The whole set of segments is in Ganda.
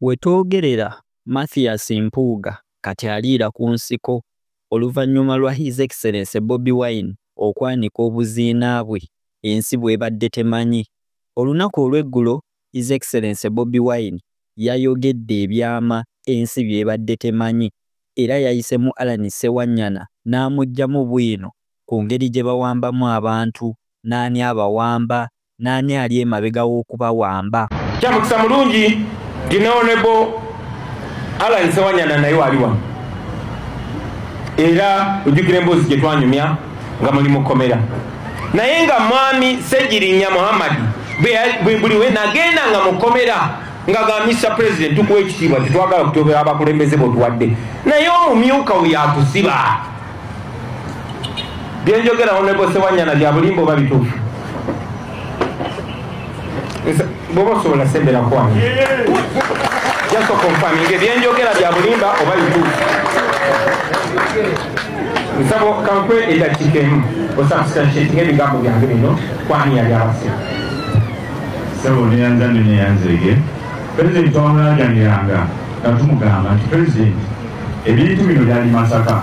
Wetwogerera Mathias Mpuuga kati aliira ku nsiko oluvannyuma lwa His Excellency Bobi Wine okwanika obuziina bwe ensi bw'ebadde temanyi. Olunaku olw'eggulo His Excellency Bobi Wine yayogedde ebyama ensi by'ebadde temanyi era yayisemu Allan Ssewanyana n'amuggyamu bwino ku ngeri gye bawambamu abantu, n'ani abawamba, n'ani ali emabega w'okubawamba. Kyamukisa mulungi nti ne Honorable Allan Ssewanyana naye wali wano, era ojjukira emboozi gye twanyumya nga muli mu kkomera, naye nga mwami Ssegirinya Muhammad buli we nagenda nga mu kkomera nga ga Mr. President tukuwa ekitiibwa, tetwagala kutobera abakulembeze b'otuwadde, naye omumyuka we yatusiba. Byenjogera Honorable Ssewanyana bya bulimba oba bituufu? Bw'oba osobola sembera kwani just confirming ebyenjogera bya bulimba oba bituufu. Nsaba kankwe eddakiika emu osubstantiating ebigambo byange bino kwani yali abasiba. Ssebo neyanza nno neyanzeege. Pulezidenti twamulaganiranga nga tumugamba nti pulezidenti ebintu bino byali Masaka.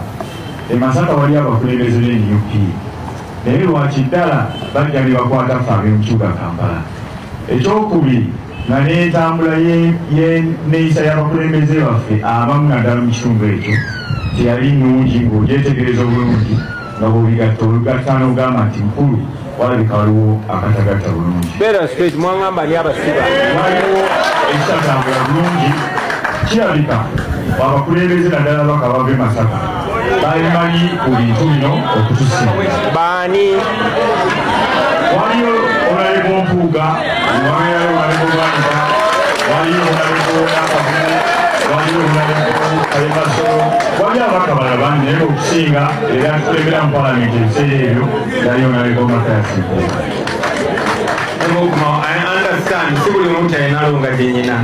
E Masaka wali abakulembeze b'NUP, naye lwaki ddala bajja ne bakwata ffe ab'omu kibuga Kampala. Ekyokubiri nga n'entambula y'enneeyisa y'abakulembeze baffe abamu naddala mu kitundu ekyo teyali nnungi, ng'ogyetegereza obulungi nga bw'obigatta olugatta n'ogamba nti mukulu walabika waliwo akatagatta bulungi. Beera straight, mwangamba ani abasiba? Waliwo ekitatambula bulungi, kirabika abakulembeze naddala ababaka bava e Masaka babimanyi ku bintu bino okutusinga. Baani? Waliyo Honorable Mpuuga, waliyo Honorable Bwanika, waliyo Honorable Nakavumu, waliyo Honorable Kalemasolo, waliyo ababaka balala bangi, naye okusinga era tukulembera mu palamenti ebiseera ebyo yali Honorable Mathias Mpuuga. I understand, si buli muntu alina alonga gye nnyina.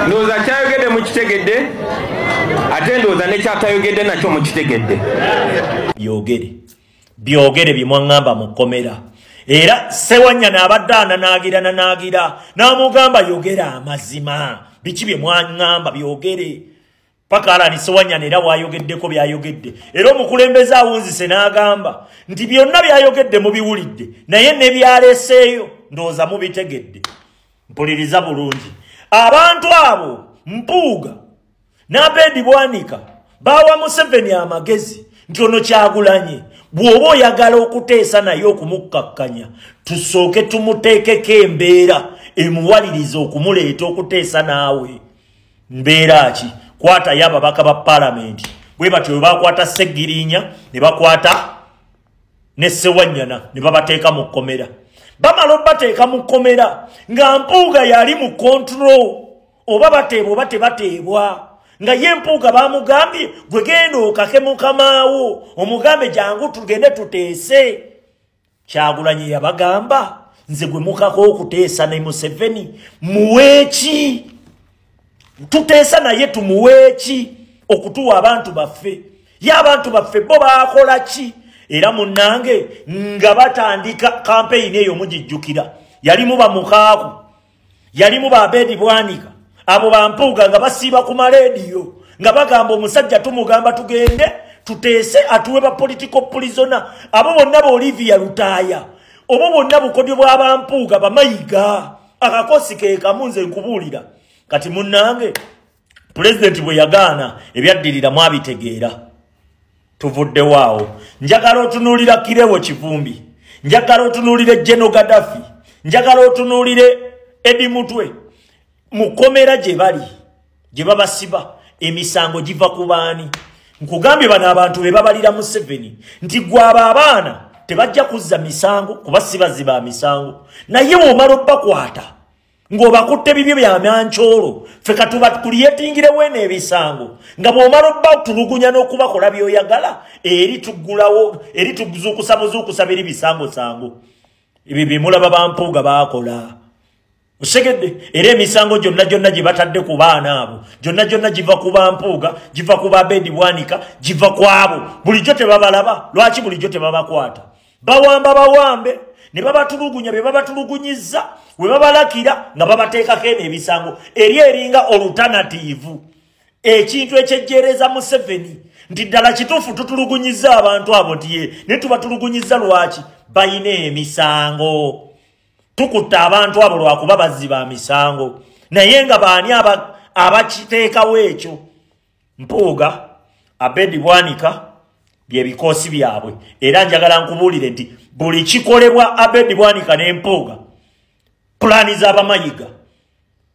Ndowooza kyayogedde mukitegedde, ate ndowooza nekyatayogedde nakyo mukitegedde. Byogere byogere bye mwaŋŋamba mu kkomera. Era Ssewanyana abadde ananaagira nanaagira n'amugamba yogera amazima, biki bye mwaŋŋamba byogere. Paka Allan Ssewanyana era bw'ayogeddeko by'ayogedde, era omukulembeze awunzise n'agamba nti byonna by'ayogedde mubiwulidde, naye ne byaleseeyo ndowooza mubitegedde. Mpuliriza bulungi. Abantu abo Mpuuga n'Abedi Bwanika bawa Museveni amagezi nti ono Kyagulanyi bw'oba oyagala okuteesa naye okumukkakkanya tusooke tumuteekeko embeera emuwaliriza okumuleeta okuteesa naawe. Mbeera ki? Kwatayo ababaka ba paalamenti. Bwe batyo bwe bakwata Ssegirinya ne bakwata ne Ssewanyana ne babateeka mu kkomera. Bamala obbateeka mu kkomera nga Mpuuga yali mu control, oba bateebwa oba tebateebwa, nga ye Mpuuga bamugambye gwe genda okake mukamaawo omugambe jangu tugende tuteese. Kyagulanyi yabagamba nze gwe mukako okuteesa ne Museveni muweeki? Tuteesa naye tumuweeki okutuwa abantu baffe? Ye abantu baffe bo baakola ki? Era munnange nga batandika kampeyini eyo mugijjukira, yalimu bamukaaku, yalimu ba Abedi Bwanika, abo bampuuga nga basiiba ku maleediyo nga bagamba omusajja tumugamba tugende tuteese atuwe ba political prisoner. Abo bonna ba Olivia Lutaaya, obo bonna bukodyo bw'abampuuga bamayiga akakosi ke kamu. Nze nkubuulira kati munnange, pulezidenti bwe yagaana ebyaddirira mwabitegeera. Tuvuddewo awo. Njagala otunuulira Kirewo Kivumbi, njagala otunuulire General Gaddafi, njagala otunuulire Eddie Mutwe. Mu kkomera gye bali gye babasiba emisango giva ku baani? Nkugambye bano abantu be babalira Museveni nti gwaba abaana tebajja kuzza misango kuba si bazzi ba misango, naye bw'omala obbakwata ng'obakutte bibyo bya myankyolo, ffe katubakuliyetingirewo eno ebisango nga bw'omala obbatulugunya n'okubakola by'oyagala, eri tuggulawo eri tuzuukusa buzuukusa biri bisangosango. Ebyo bye mulaba bampuuga baakola. Osegedde era emisango gyonna gyonna gye batadde ku baana abo gyonna gyonna giva ku bampuuga, giva ku Babedi Bwanika, giva ku abo bulijjo tebabalaba. Lwaki bulijjo tebabakwata? Bawamba bawambe Ne babatulugunya be babatulugunyizza, we babalakira nga babateekako eno ebisango eri eringa alternative. Ekintu ekyejjeereza Museveni nti ddala kituufu tutulugunyizza abantu abo nti ye ne tubatulugunyizza lwaki bayina emisango. Tukutta abantu abo lwakuba bazzi ba misango, naye nga baani abakiteekawo ekyo? Mpuuga, Abedi Bwanika bye bikoosi byabwe. Era njagala nkubuulire nti buli kikolebwa Abedi Bwanika ne Mpuuga pulaani z'abamayiga,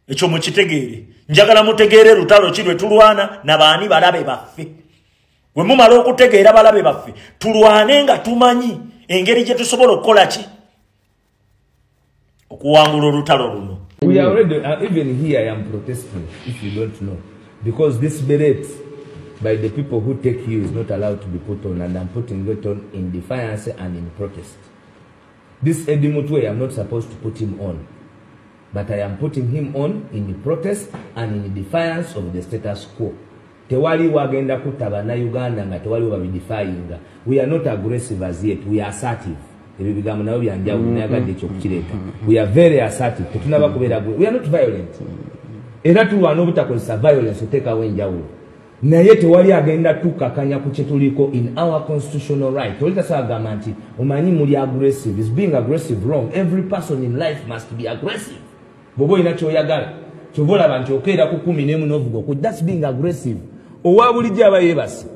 ekyo mukitegeere. Njagala mutegeere lutalo ki lwe tulwana na baani balabe baffe. Bwe mumala okutegeera balabe baffe, tulwane nga tumanyi engeri gye tusobola okukola ki okuwangula olutalo luno. We are already, even here I am protesting, if you don't know, because this beret by the people who take you is not allowed to be put on, and I'm putting it on in defiance and in protest. This Eddie Mutwe, I'm not supposed to put him on, but I am putting him on in protest and in defiance of the status quo. Tewali wagenda kutta bannayuganda nga tewali babidefyinga. We are not aggressive as yet, we are assertive. Ebyo bigambo nabyo byanjawulo, nayagadde ekyo okukireeta. We are very assertive, tetunaba kubeera, we are not violent. Era tulwana obutakozesa violence oteekawo enjawulo. Naye tewali agenda tukakanya ku kye tuliko in our constitutional right. Oli tasobola kugamba nti omanyi muli aggressive. Is being aggressive wrong? Every person in life must be aggressive. Bw'oba olina ky'oyagala, ky'ova olaba nti okeera ku 11 n'ovuga oku, that's being aggressive. Owa bulijjo aba yeebase.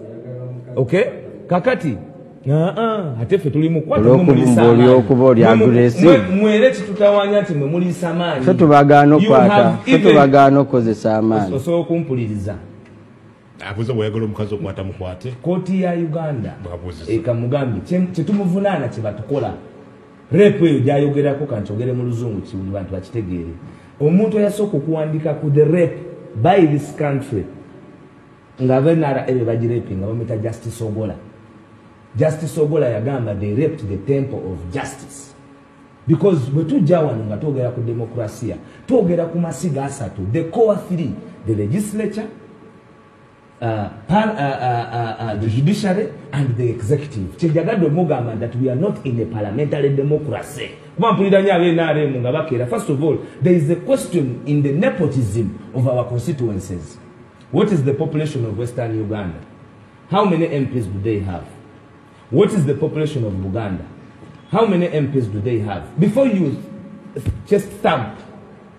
Okay? Kakati ate ffe tuli mu kwata, mwe muliisa amaanyi. Olw'okuba oli aggressive. Mwere kitutawaanya nti mwe muliisa amaanyi. Ffe tubagaana You okukwata, have ffe tubagaana okukozesa amaanyi. Osobola okumpuliriza. Abuuza bw'oyagala omukazi okwata mukwate. Kooti ya Uganda Bwabuuzizza. Ekamugambe kyetumuvunaana kye batukola rape eyo gyayogerako, kankyogere mu luzungu buli bantu bakitegeere. Omuntu eyasooka okuwandika ku the rape by this country nga NRA be bagirapinga bamwita Justice Ogola. Justice Ogola yagamba they raped the temple of justice, because bwe tujja wano nga twogera ku demokrasiya, twogera ku masiga asatu, the core three: the legislature, the judiciary and the executive. Kyenjagadde omugamba that we are not in a parliamentary democracy, kuba mpulira nnyo ab'NRM nga bakeera. First of all, there is a question in the nepotism of our constituencies. What is the population of Western Uganda? How many MPs do they have? What is the population of Buganda? How many MPs do they have? Before you just stamp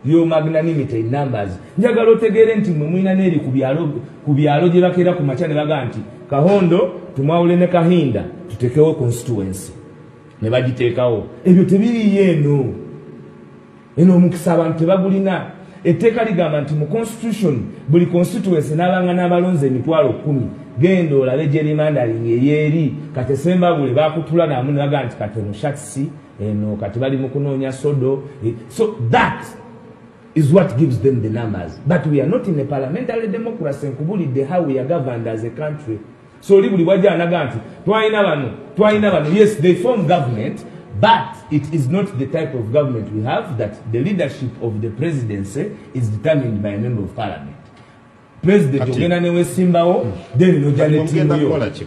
your magnanimity in numbers, njagala otegeere nti mwe mulina n'eri ku byalo gye bakeera ku makya ne bagaa nti Kahondo tumwawule ne Kahinda tuteekewo constituency ne bagiteekawo. Ebyo tebiriiyo eno. Eno omukisa abantu tebagulina. Etteeka ligamba nti mu constitution buli constituency n'abanga n'abalonzi 10,000. Genda olabe gerrymandering ey'eri kati Sembabule bakutula namu ne bagaa nti kati eno Shatsi eno kati bali mu kunoonya sodo. So that is what gives them the numbers. But we are not in a parliamentary democracy. Nkubulidde how we are governed as a country. So oli buli bwajja anaga nti twalina bano, twalina bano. Yes, they form government, but it is not the type of government we have that the leadership of the presidency is determined by a member of parliament. President Kati- ogenda newesimbawo, then nojja Kati ne mugenda ttiimu yo. kukola ki?